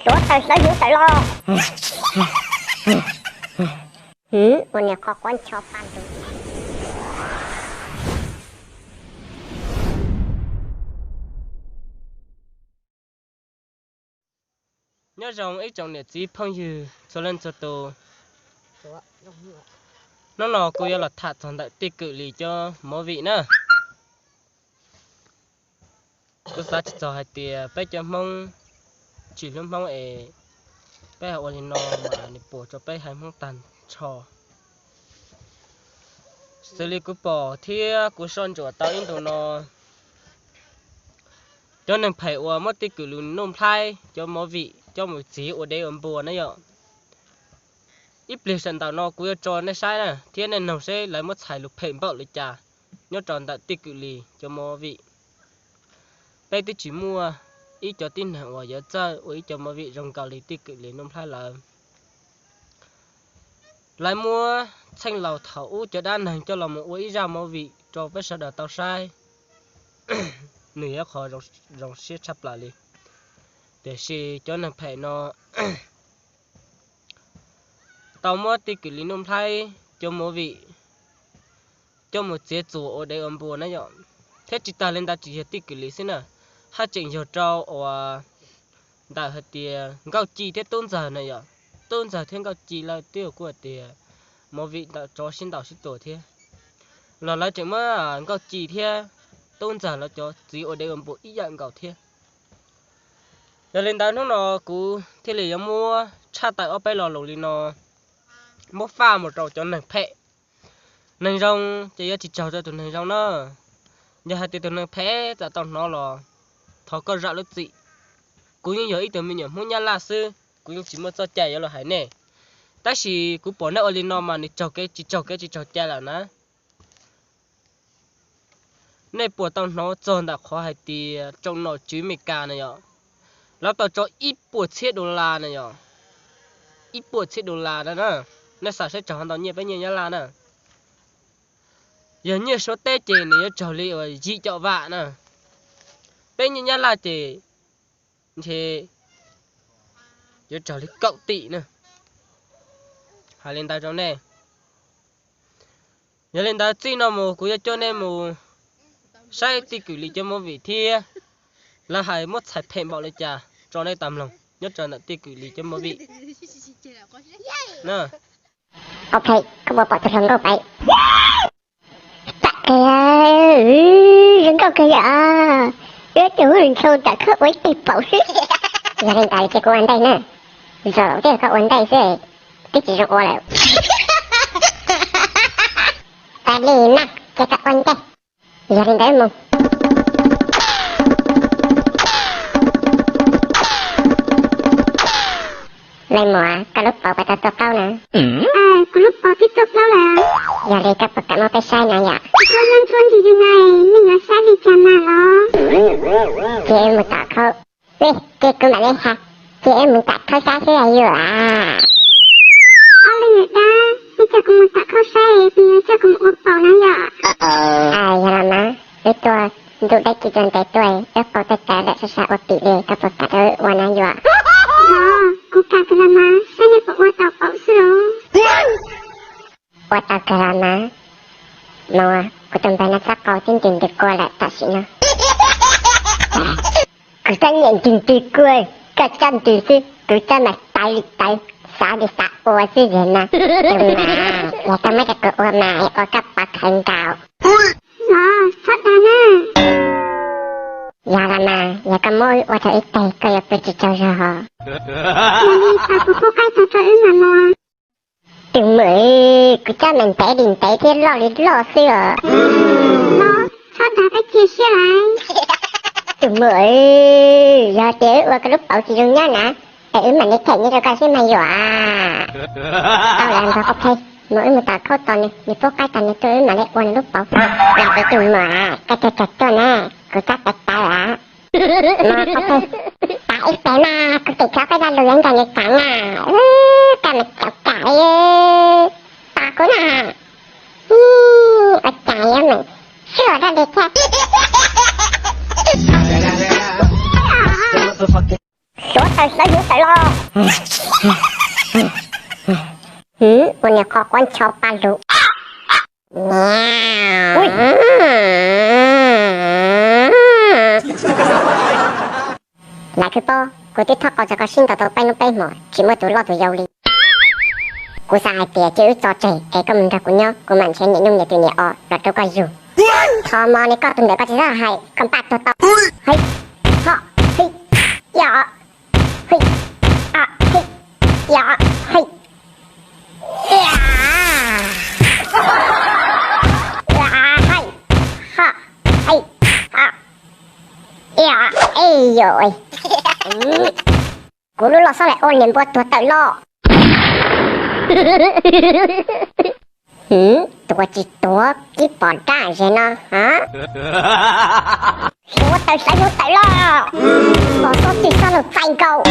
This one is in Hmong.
Tuav taws sawv hwv tawm los. Hwv, ua niag qhov quav ncho pa ntug. Nyob zoo ib tsoom niam txiv phooj ywg txhua leej txhua tus. Hnub no kuv yuav los tham txog ntawm Tij Kwm Lis cov movie na. Kuv xav tsis txog hais tias peb cov Hmoob tsis hlub Hmoob es peb ho ua li no mas nws puas rau peb haiv Hmoob tag nrho. Xws li kuv pom thiab kuv soj ntsuam tau ib ntus no, cov neeg phem uas muab Tij Kwm Lis Nuj Nplhaib cov movie coj mus txiav ua dev ua npua na yom. Ib pliag sawv ntawm no kuv yuav tso nej saib na thiab nej noog seb lawv muab txhais lus phem npaum li cas nyob rau ntawm Tij Kwm Lis cov movie. Peb twb tsis muaj ib co tib neeg uas yuav txawj ua ib co movie zoo nkaus li Tij Kwm Lis Nuj Nplhaib lawv. Lawv muab txheej laus thaum ub cov dab neeg coj los mus ua ib zaj movie rau peb sawv daws tau saib. Nws yog qhov zoo siab tshaj plaws li. Tiam sis cov neeg phem no tau muab Tij Kwm Lis Nuj Nplhaib cov movie coj mus txiav txuas ua dev ua npua na yom. Thiab tsis tas li ntawd tsis yog Tij Kwm Lis xwb na, haj tseem yog rau uas ntawm hais tias Nkauj Ci thiab Tub Ntxawg na yom. Tub Ntxawg thiab Nkauj Ci lawv twb kuj hais tias movie ntawm tsov sib ntaus sib tua thiab, los lawv tseem muab Nkauj Ci thiab Tub Ntxawg lawv cov txiav ua dev ua npua ib yam nkaus thiab. Yog li ntawd hnub no kuv thiaj li yuav muab tshaj tawm ob peb lo lus li no, muab faj mus rau cov neeg phem. Neeg zoo ces yuav tsis tsaug rau tus neeg zoo na. Yog hais tias tus neeg phem txawm tau hnov los thov koj zam lub txim. Kuv yeej yog ib tug me nyuam Hmoob Nyab Laj xwb, kuv yeej tsis muaj txoj cai yuav los hais nej. Tab sis kuv pom nej ua li no mas nws tsaug kev tsis tsaug kev tsis tsaug cai lawm na. Nej puas tau hnov txog ntawm qhov hais tias tsoom nom tswv Amelikas na yom, lawv tau tso ib puas txhiab dollar na yom, ib puas txhiab dollar na na. Nej xav saib tsaug ntau nyiaj peb nyiaj Nyab Laj na. Yog nyiaj Suav teb ces nws yuav tsaug li uas yim caum vam na. Peb nyiaj Nyab Laj ces ntshe yuav tsaug li kaum tim na. Hais li ntawd rau nej. Yog li ntawd txij no mus kuv yuav coj nej mus saib Tij Kwm Lis cov movie thiab lawv hais muab txhais phem npaum li cas rau nej tau mloog nyob rau ntawm Tij Kwm Lis cov movie. Ok, koj puas pom tus hluas nkauj pem? Tam, zoo nkauj kawg yom. Wb tus hluas nraug tam khawb ua ib teg paum xwb. Yog li ntawd ces kuv ua ntej na. Zaum tej koj ua ntej xwb, twb tsis zoo ua lawm. Ua li na, ces koj ua ntej. Yog li ntawd mus. Leej muam, koj lub paus puas tau tuaj plaub na? Kuv lub paus twb tuaj plaub lawm. Yog li koj puas kam muab peb saib na yom? Koj nyob ntshuab ntsis li na, nej yuav saib li cas mas los? Ces wb mus tom khaub, ces kuv mam li hais, ces wb mus tom khaub saib xwb yuav a. Ob leeg niam dab, nej coj kuv mus tom khaub saib, kuv yuav coj kuv mus ua paus na yom? Yog los mas, wb tuaj ntuj deb ci rau ntev tuaj, wb paus tawg tawv lawm sab sab ua tim li, koj puas kam rau wb ua na yom? Kuv kam kawg los mas, saib nej puas ua tau paus xwb os. Ua tau kawg los mas, mas kuv tus npawg no txhob qau twb ntws ntws kua lawm tam sim no. Kuv txhob niam ntws ntws kua, koj txhob ntws xwb, kuv txhob mas tawv li tawv, xav li xav ua xwb yog no. Tus mas, yog koj muab rau kuv ua mas ua koj pov khawv nkaus. Los txhob dag na. Yog los mas, yog koj muab wb ua rau ib teg koj yuav pw tsis tsaug zog hos. Yog li tau kuv pub qaib tag rau wb mam mus. Tus muam, kuv txhob mas ntev li ntev thiab loj li loj xwb os. Los txhob dag, peb cia siab lawm. Tus muam, yog tias wb ua koj lub paus tsis zoo nyob na, es wb mam li them nyiaj rau koj xwb mas yom. Tau lawm npawg, ok, mus wb mus tom khaub tos nws, nws pub qaib tag nws tuaj wb mam li ua nws lub paus. Los ces tus muam, koj txhob txog tuaj na, kuv txhob tawv tawv lawm. Mas koj txhob, tas ib pem mas kuv tseem thov koj zaj lus yuav nrog nws tham na. Koj mas txaus kam li, tos kuv na. Ua cas yuav meem xwb dab li thiab. Suav tawm hlawv hnyuv tawm los. Hwm, ua niag qhov quav ncho pa lug. Lam Khwb Paub, kuv twb thov qau txog koj sib ntaus tau peb hnub peb hmo tsis muaj tus loj tus yau li. Kuv xav hais tias cia wb tso tseg es koj mus nrog kuv nyob, kuv mam nrhiav niam nyuj niam twm niam os los rau koj yug. Tho mo ni koj tus ntawm koj tsis txhob hais, koj npaj tuag tau. Hei, ho, hei, ya, hei, a, hei, ya, hei, ya, hei, ho, hei, a, ya, ej yom. Kuv lub loj xob laim ua niam npua tuag tawm loj. Hwm, tuag tsis tuag kib pom dab ze no ha. Hnyuv tawm hlawv hnyuv tawm loj. Pom xob txwj xob laug txais nkaus.